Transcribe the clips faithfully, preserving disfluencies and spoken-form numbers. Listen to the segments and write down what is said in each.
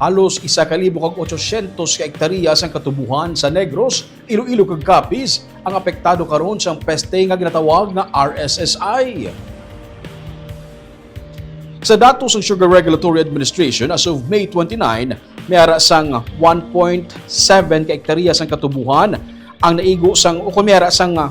Halos isa ka libo kag otsosyentos ka ektarya sang katubuhan sa Negros, Iloilo kag Capiz ang apektado karon sang peste nga ginatawag nga R S S I. Sa datos sang Sugar Regulatory Administration, as of May twenty-nine, may ara sang one point seven ka ektarya sang katubuhan ang naigo sang, o kung may ara sang, ah,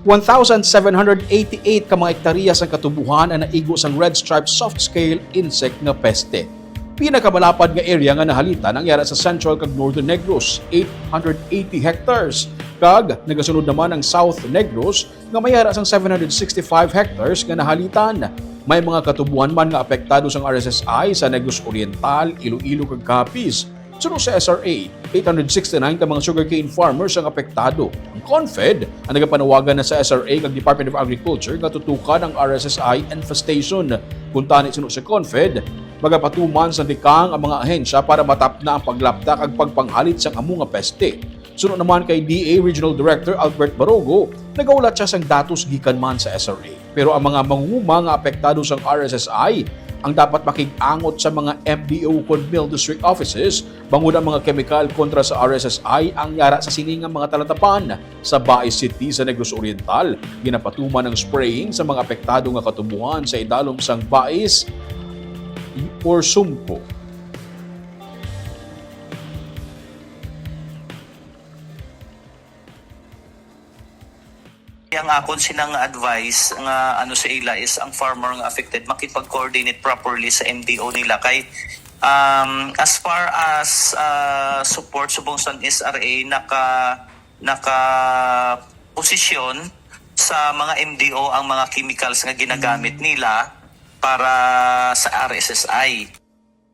one thousand seven hundred eighty-eight ka mga ektarya sang katubuhan ang naigo sang red stripe soft scale insect nga peste. Pinakamalapad nga area nga nahalitan ang yara sa Central kag Northern Negros, eight hundred eighty hectares, kag nagasunod naman ang South Negros nga may yara sang seven hundred sixty-five hectares nga nahalitan. May mga katubuhan man nga apektado sang R S S I sa Negros Oriental, Iloilo, kag Capiz. Suno sa S R A, eight hundred sixty-nine ka mga sugarcane farmers ang apektado. Ang CONFED ang nagapanawagan na sa S R A kag Department of Agriculture nga tutukan ang R S S I infestation. Kuntani, suno sa CONFED, magapatuman sa dikang ang mga ahensya para matapna ang paglapta kag pagpanghalit sang amo nga peste. Suno naman kay D A Regional Director Albert Barogo, nagaulat siya sang datos gikan man sa S R A. Pero ang mga mangunguma nga apektado sang R S S I ang dapat makig-angot sa mga M D O kon Mill District Offices, bangod ang mga kemikal kontra sa R S S I ang yara sa sini nga mga talatapan. Sa Bais City sa Negros Oriental, ginapatuman ang spraying sa mga apektado nga katubuhan sa idalom sang Bais or Sumco. Ang akon sina nga advice nga ano sa ila is ang farmer nga affected makipag-coordinate properly sa M D O nila kay, um, as far as, ah, support subong sa S R A naka naka posisyon sa mga M D O ang mga chemicals nga ginagamit nila para sa R S S I.